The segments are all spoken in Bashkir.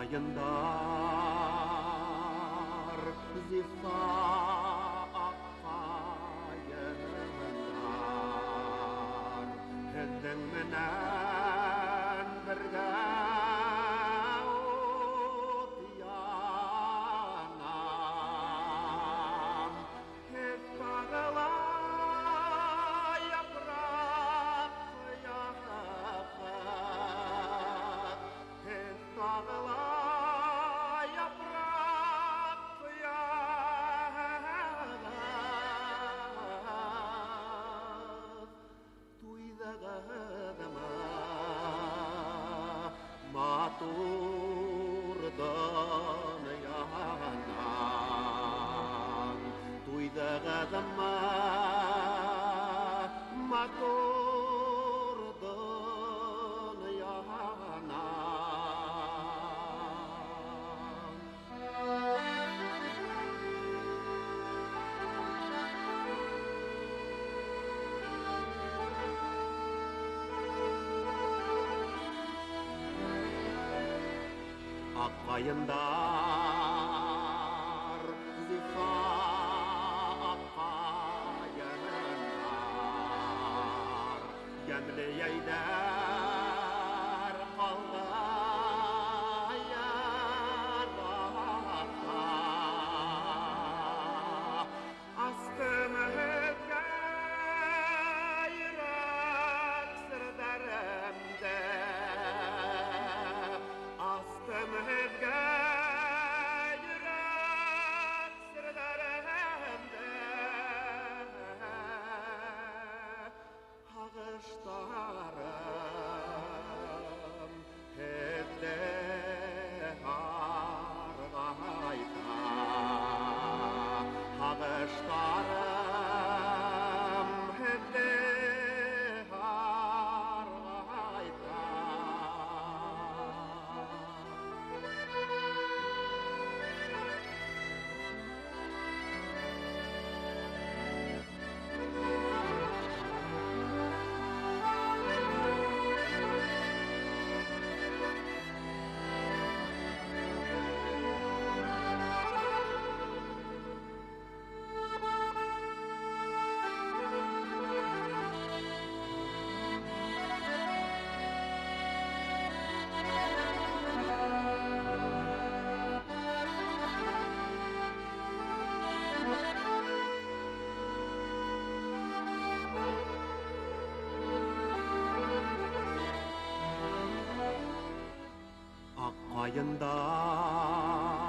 Аккайындар, зифа аккайындар, һеҙҙең менән бергә ут янам. Һеҙ тағы ла япраҡ ҡояһығыҙ, һеҙ тағы ла япраҡ ҡояһығыҙ. Туйҙығыҙмы матур донъянан? Туйҙығыҙмы матур донъянан? Аккайындар, зифа аккайындар, йәмле йәйҙәр ҡалды йыраҡта. Астым һеҙгә йөрәк серҙәремде, астым һеҙгә йөрәк серҙәремде. Һағыштарым һеҙҙе һарғайта, һағыштарым һеҙҙе һарғайта.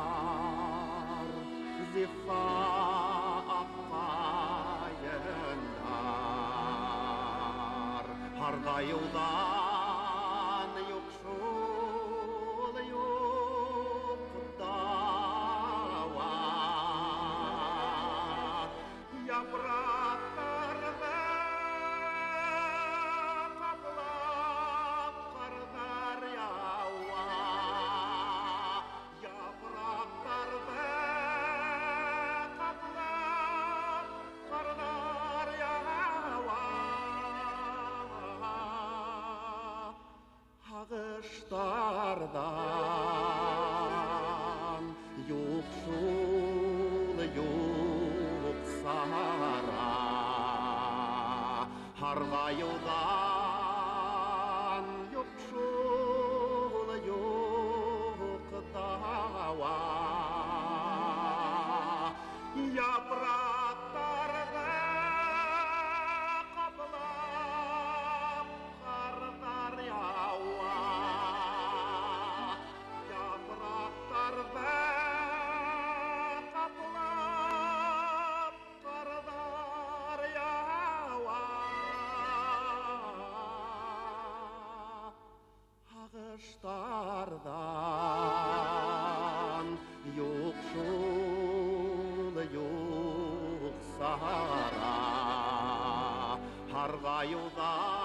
Аккайындар, зифа аккайындар, һарғайыуҙан юҡ шул, юҡ дауа. Япраҡтарҙы ҡаплап ҡарҙар яуа, япраҡтарҙы ҡаплап ҡарҙар яуа. Һағыштарҙан юҡ шул, юҡ сара. Һарғайыуҙан юҡ шул, юҡ дауа. Япраҡтарҙы ҡаплап ҡарҙар яуа, япраҡтарҙы ҡаплап ҡарҙар яуа. Һағыштарҙан юҡ шул, юҡ сара. Һарғайыуҙан